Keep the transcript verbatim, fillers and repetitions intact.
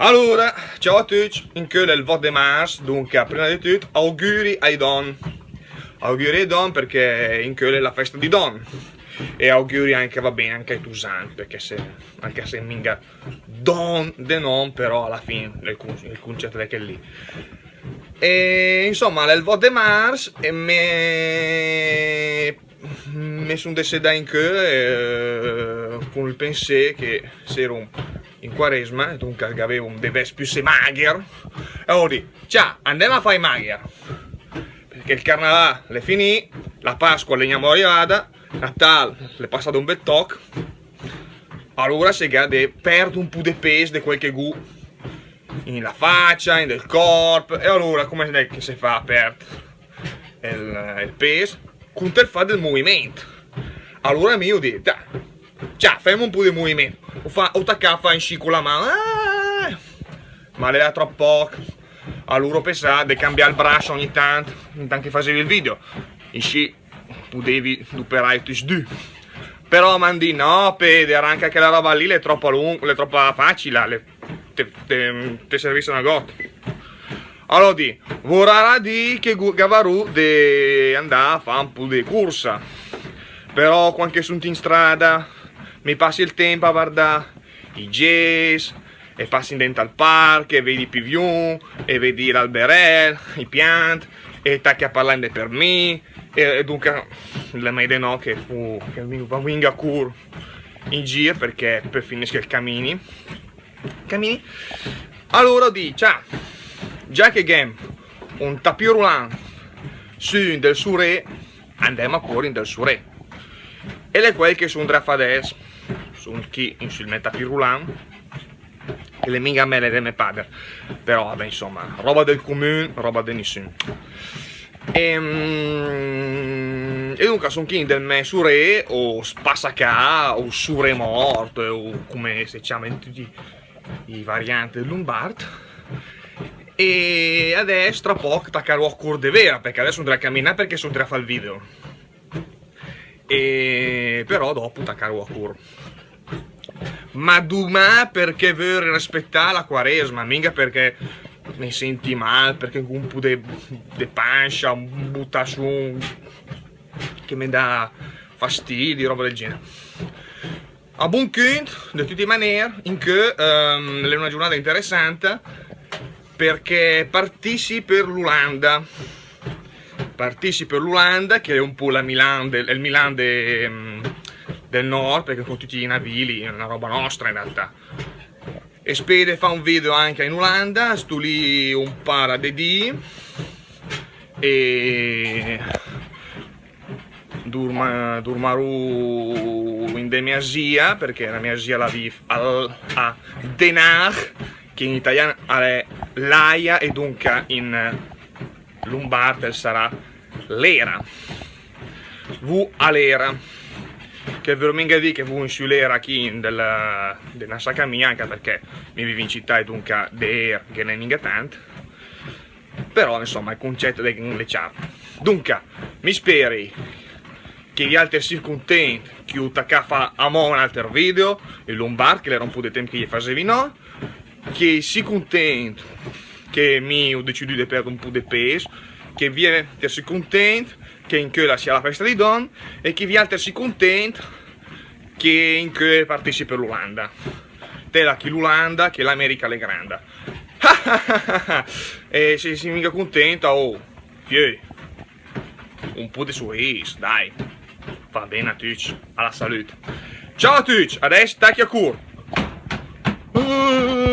Alura, ciao a tücc, incö l'è el vòt de mars, dunca, prima de tüt, auguri ai donn. Auguri ai donn perché incö l'è la festa di donn. E auguri anca, va ben, anca ai tusann, perché se, anca se minga donn de nòm, però a la fin el cun-, el cuncètt l'è chel lì. E insoma, l'è el vòt de mars e me, me sun desedà incö, eh, cun el pensé che s'erum in quaresma, e dunca gh'avevom de vess püssé magher. E ho dì, cià, andem a fà i magher. Perché el carnevà l'è finì, la Pasqua l'è gnamò rivada, Natal l'è passada un bel tòch, alura se gh'ha de perd un pu de pes de quel che gh'hu in la facia, in del corp, e alura come l'è che se fa a perd el, el pes? Cunt el fà del moviment. Alura mi ho dì, dai, cià, fem un pu de moviment. Ho fa-, ho tacà a fà inscì cun la man. Ah! Ma l'era tròp pòch. Alura ho pensà de cambià el brass ogni tant, intant che fasevi el video. Inscì pudevi duperà tücc e du. Però m'han dì, no, Pede, arranca che la roba lì l'è tròp lung-, l'è tròp facila, l'è, te, te, te serviss una gòt. Alura ho dì, vorrà dì che gu-, gh'avarù de andà a fà un pu de cursa. Però quand che sun in strada, mi passi el temp a vardà i gess, e passi dent al parch, e vedi i piviun, e vedi l'alberell, i piant, e tachi a parlà de per mi, e, e dunca, l'è mej de no che fu-, che ving-, vinga a cur in gir, perché pö finissi che camini. Camini. Alura ho dì, cià, già che gh'em un tapis roulant sü in del suré, andem a cur in del suré. E l'è quel che sun dré a fà adess, sun chì in sül me tapis roulant, e l'è minga me, l'è de me pader, però, vabbè, insoma, roba del cumun, roba de nissun. Ehm, e dunca sun chì in del me suré, o spassacà, o suré mort, o come se ciama in tücc i variant del lumbard. E adess, tra pòch, tacarù a cur de vera, perché adess sun dré a caminà perché sun dré a fà el video. E però dopu tacarù a cur. Ma dumà perché vör rispetà la quaresma, minga perché me senti mal, perché gh'hu un pu de, de pancia, un butasun che me dà fastidi, roba del gener. A bun cunt, de tücc i maner, incö, ehm, l'è una giurnada interessanta, perché partissi per l'Ulanda. Partissi per l'Ulanda, che l'è un pu la Milan del, el Milan de, mm, del nord, perché cun tücc i navili, l'è una roba nostra in realtà. E speri de fà un video anca in Ulanda, stu lì un para de dì, e durma-, durmarù in de mia zia, perché la mia zia la viv al, a Den Haag, che in italian l'è l'Aia, e dunca in lumbard el sarà l'Era. Vu a l'Era. Che vör minga dì che vu in sü l'Era chì in del, de na saca mia, anca perché mi vivi in cità e dunca de er ghe n'è minga tant. Però, insoma, el cuncett l'è, l'è ciar. Dunca, mi speri che vialter sì cuntent che hu tacà a fà amò un alter video in lumbard, che l'era un pu de temp che i fasevi no, che sì cuntent che mi hu decidü de perd un pu de pes, che vialter sì cuntent che incö la sia la festa di donn, e che vialter sì cuntent che incö partissi per l'Ulanda. Tela chì l'Ulanda, che l'America l'è granda. E se sì minga cuntent, oh, fiö. Un pu de surris, dai. Fa ben a tücc, a la salüt. Ciao a tücc, adess tachi a cur.